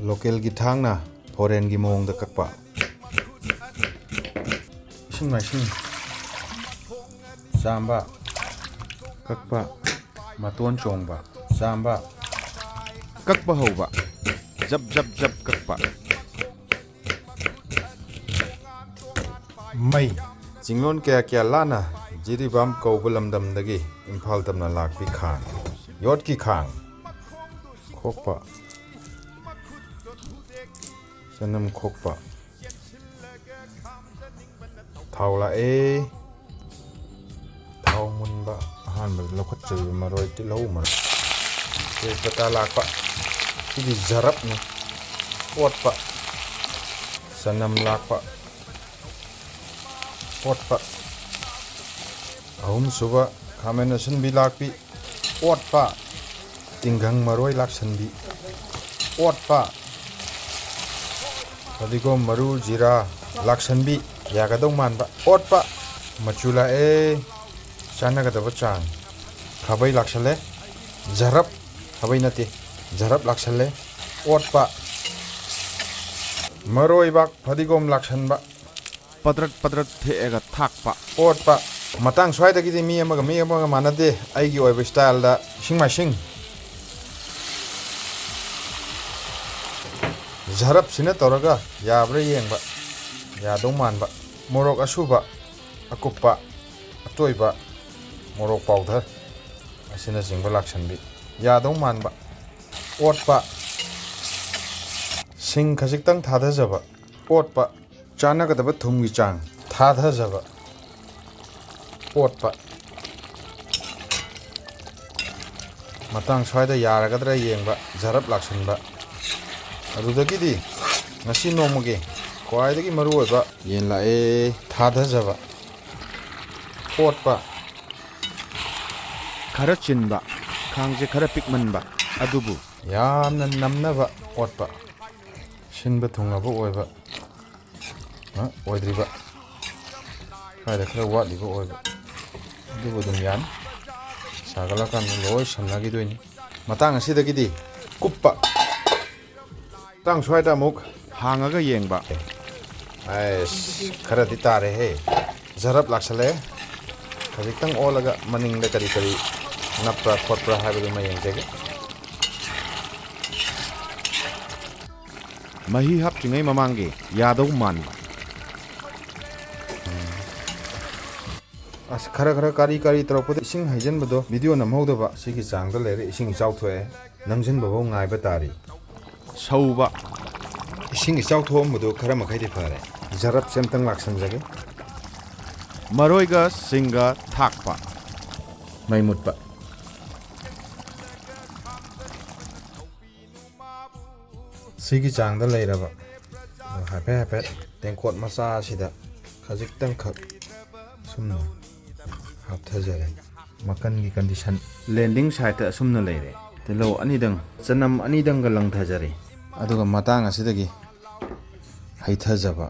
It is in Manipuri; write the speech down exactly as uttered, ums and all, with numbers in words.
ꯂꯣꯀꯦꯜꯒꯤ ꯊꯥꯡꯅ ꯐꯣꯔꯦꯟꯒꯤ ꯃꯑꯣꯡꯗ ꯀꯛꯄ꯫ ꯏꯁꯤꯡ ꯃꯥꯏꯁꯤꯡ ꯆꯥꯝꯕ, ꯀꯛꯄ, ꯃꯇꯣꯟ ꯆꯣꯡꯕ, ꯆꯥꯝꯕ, ꯀꯛꯄ ꯍꯧꯕ, ꯖꯞ ꯖꯞ ꯖꯞ ꯀꯛꯄ꯫ ꯃꯩ꯫ ꯆꯤꯡꯂꯣꯟ ꯀꯌꯥ ꯀꯌꯥ ꯂꯥꯟꯅ ꯖꯤꯔꯤꯕꯥꯝ ꯀꯧꯕ ꯂꯝꯗꯝꯗꯒꯤ ꯏꯝꯐꯥꯜ ꯇꯝꯅ ꯂꯥꯛꯄꯤ ꯈꯥꯡ, ꯌꯣꯠꯀꯤ ꯈꯥꯡ, ꯈꯣꯛꯄ, ꯆꯅꯝ ꯈꯣꯛꯄ꯫ ꯊꯥꯎ ꯂꯥꯛꯑꯦ꯫ ꯊꯥꯎ ꯃꯨꯟꯕ ꯑꯍꯥꯟꯕꯗ ꯂꯧꯈꯠꯆꯔꯤꯕ ꯃꯔꯣꯏ, ꯇꯤꯜꯍꯧ ꯃꯔꯨ, ꯇꯦꯖꯄꯇꯥ ꯂꯥꯛꯄ꯫ ꯁꯤꯗꯤ ꯖꯔꯞꯅꯤ꯫ ꯑꯣꯠꯄ꯫ ꯆꯅꯝ ꯂꯥꯛꯄ꯫ ꯑꯣꯠꯄ꯫ ꯑꯍꯨꯝꯁꯨꯕ, ꯈꯥꯃꯦꯟ ꯑꯁꯤꯟꯕꯤ ꯂꯥꯛꯄꯤ꯫ ꯑꯣꯠꯄ꯫ ꯇꯤꯡꯈꯪ ꯃꯔꯣꯏ ꯂꯥꯛꯁꯟꯕꯤ꯫ ꯑꯣꯠꯄ꯫ ꯐꯗꯤꯒꯣꯝ, ꯃꯔꯨ, ꯖꯤꯔꯥ ꯂꯥꯛꯁꯟꯕꯤ꯫ ꯌꯥꯒꯗꯧ ꯃꯥꯟꯕ꯫ ꯑꯣꯠꯄ꯫ ꯃꯆꯨ ꯂꯥꯛꯑꯦ꯫ ꯆꯥꯟꯅꯒꯗꯕ ꯆꯥꯡ꯫ ꯈꯥꯕꯩ ꯂꯥꯛꯁꯜꯂꯦ꯫ ꯖꯔꯞ꯫ ꯈꯥꯕꯩ ꯅꯠꯇꯦ꯫ ꯖꯔꯞ ꯂꯥꯛꯁꯜꯂꯦ꯫ ꯑꯣꯠꯄ꯫ ꯃꯔꯣꯏꯕꯥꯛ ꯐꯗꯤꯒꯣꯝ ꯂꯥꯛꯁꯟꯕ꯫ ꯄꯗ꯭ꯔꯠ ꯄꯗ꯭ꯔꯠ ꯊꯦꯛꯑꯒ ꯊꯥꯛꯄ꯫ ꯑꯣꯠꯄ꯫ ꯃꯇꯥꯡ ꯁ꯭ꯋꯥꯏꯗꯒꯤꯗꯤ ꯃꯤ ꯑꯃꯒ ꯃꯤ ꯑꯃꯒ ꯃꯥꯟꯅꯗꯦ꯫ ꯑꯩꯒꯤ ꯑꯣꯏꯕ ꯁ꯭ꯇꯥꯏꯜꯗ ꯏꯁꯤꯡ ꯃꯥꯏꯁꯤꯡ꯫ ꯖꯔꯞꯁꯤꯅ ꯇꯧꯔꯒ ꯌꯥꯕ꯭ꯔꯥ ꯌꯦꯡꯕ꯫ ꯌꯥꯗꯧ ꯃꯥꯟꯕ꯫ ꯃꯣꯔꯣꯛ ꯑꯁꯨꯕ, ꯑꯀꯨꯞꯄ, ꯑꯇꯣꯏꯕ, ꯃꯣꯔꯣꯛ ꯄꯥꯎꯗꯔ ꯑꯁꯤꯅꯆꯤꯡꯕ ꯂꯥꯛꯁꯟꯕꯤ꯫ ꯌꯥꯗꯧ ꯃꯥꯟꯕ꯫ ꯑꯣꯠꯄ꯫ ꯁꯤꯡ ꯈꯖꯤꯛꯇꯪ ꯊꯥꯗꯖꯕ꯫ ꯑꯣꯠꯄ꯫ ꯆꯥꯟꯅꯒꯗꯕ ꯊꯨꯝꯒꯤ ꯆꯥꯡ ꯊꯥꯗꯖꯕ꯫ ꯑꯣꯠꯄ꯫ ꯃꯇꯥꯡ ꯁ꯭ꯋꯥꯏꯗ ꯌꯥꯔꯒꯗ꯭ꯔꯥ ꯌꯦꯡꯕ, ꯖꯔꯞ ꯂꯥꯛꯁꯟꯕ꯫ ꯑꯗꯨꯗꯒꯤꯗꯤ ꯉꯁꯤ ꯅꯣꯡꯃꯒꯤ ꯈ꯭ꯋꯥꯏꯗꯒꯤ ꯃꯔꯨꯑꯣꯏꯕ ꯌꯦꯟ ꯂꯥꯛꯑꯦ ꯊꯥꯗꯖꯕ꯫ ꯑꯣꯠꯄ꯫ ꯈꯔ ꯆꯤꯟꯕ, ꯈꯥꯡꯁꯦ ꯈꯔ ꯄꯤꯛꯃꯟꯕ, ꯑꯗꯨꯕꯨ ꯌꯥꯝꯅ ꯅꯝꯅꯕ ꯑꯣꯠꯄ꯫ ꯁꯤꯟꯕ ꯊꯨꯡꯉꯕ ꯑꯣꯏꯕ꯫ ꯑ, ꯑꯣꯏꯗ꯭ꯔꯤꯕ꯫ ꯁ꯭ꯋꯥꯏꯗ ꯈꯔ ꯋꯥꯠꯂꯤꯕ ꯑꯣꯏꯕ꯫ ꯑꯗꯨꯕꯨ ꯑꯗꯨꯝ ꯌꯥꯅꯤ꯫ ꯁꯥꯒꯠꯂꯀꯥꯟꯗ ꯂꯣꯏ ꯁꯝꯅꯈꯤꯗꯣꯏꯅꯤ꯫ ꯃꯇꯥꯡ ꯑꯁꯤꯗꯒꯤꯗꯤ ꯀꯨꯞꯄ꯫ ꯃꯇꯥꯡ ꯁ꯭ꯋꯥꯏꯗ ꯑꯃꯨꯛ ꯍꯥꯡꯉꯒ ꯌꯦꯡꯕ꯫ ꯑꯩꯁ, ꯈꯔꯗꯤ ꯇꯥꯔꯦꯍꯦ꯫ ꯖꯔꯞ ꯂꯥꯛꯁꯜꯂꯦ꯫ ꯈꯖꯤꯛꯇꯪ ꯑꯣꯜꯂꯒ ꯃꯅꯤꯡꯗ ꯀꯔꯤ ꯀꯔꯤ ꯅꯞꯄ꯭ꯔꯥ ꯈꯣꯠꯄ꯭ꯔꯥ ꯍꯥꯏꯕꯗꯨꯃ ꯌꯦꯡꯖꯒꯦ꯫ ꯃꯍꯤ ꯍꯥꯞꯇ꯭ꯔꯤꯉꯩ ꯃꯃꯥꯡꯒꯤ ꯌꯥꯗꯧ ꯃꯥꯟꯕ꯫ ꯑꯁ, ꯈꯔ ꯈꯔ ꯀꯥꯔꯤ ꯀꯥꯔꯤ ꯇꯧꯔꯛꯄꯗ ꯏꯁꯤꯡ ꯍꯩꯖꯤꯟꯕꯗꯣ ꯚꯤꯗꯤꯑꯣ ꯅꯝꯍꯧꯗꯕ꯫ ꯁꯤꯒꯤ ꯆꯥꯡꯗ ꯂꯩꯔꯦ, ꯏꯁꯤꯡ ꯏꯆꯥꯎ ꯊꯣꯛꯑꯦ꯫ ꯅꯝꯖꯤꯟꯕꯐꯧ ꯉꯥꯏꯕ ꯇꯥꯔꯤ꯫ ꯁꯧꯕ꯫ ꯏꯁꯤꯡ ꯏꯆꯥꯎ ꯊꯣꯛꯑꯝꯕꯗꯨ ꯈꯔ ꯃꯈꯩꯗꯤ ꯐꯔꯦ꯫ ꯖꯔꯞꯁꯦ ꯑꯝꯇꯪ ꯂꯥꯛꯁꯟꯖꯒꯦ꯫ ꯃꯔꯣꯏꯒ ꯁꯤꯡꯒ ꯊꯥꯛꯄ꯫ ꯃꯩ ꯃꯨꯠꯄ꯫ ꯁꯤꯒꯤ ꯆꯥꯡꯗ ꯂꯩꯔꯕ꯫ ꯑꯗꯣ ꯍꯥꯏꯐꯦꯠ ꯍꯥꯏꯐꯦꯠ ꯇꯦꯡꯀꯣꯠ ꯃꯆꯥ ꯑꯁꯤꯗ ꯈꯖꯤꯛꯇꯪꯈꯛ ꯁꯨꯝꯅ ꯍꯥꯞꯊꯖꯔꯦ꯫ ꯃꯀꯟꯒꯤ ꯀꯟꯗꯤꯁꯟ꯫ ꯂꯦꯟꯗꯤꯡ ꯁꯥꯏꯠꯇ ꯑꯁꯨꯝꯅ ꯂꯩꯔꯦ꯫ ꯇꯤꯜꯍꯧ ꯑꯅꯤꯗꯪ, ꯆꯅꯝ ꯑꯅꯤꯗꯪꯒ ꯂꯪꯊꯖꯔꯦ꯫ ꯑꯗꯨꯒ ꯃꯇꯥꯡ ꯑꯁꯤꯗꯒꯤ ꯍꯩꯊꯖꯕ꯫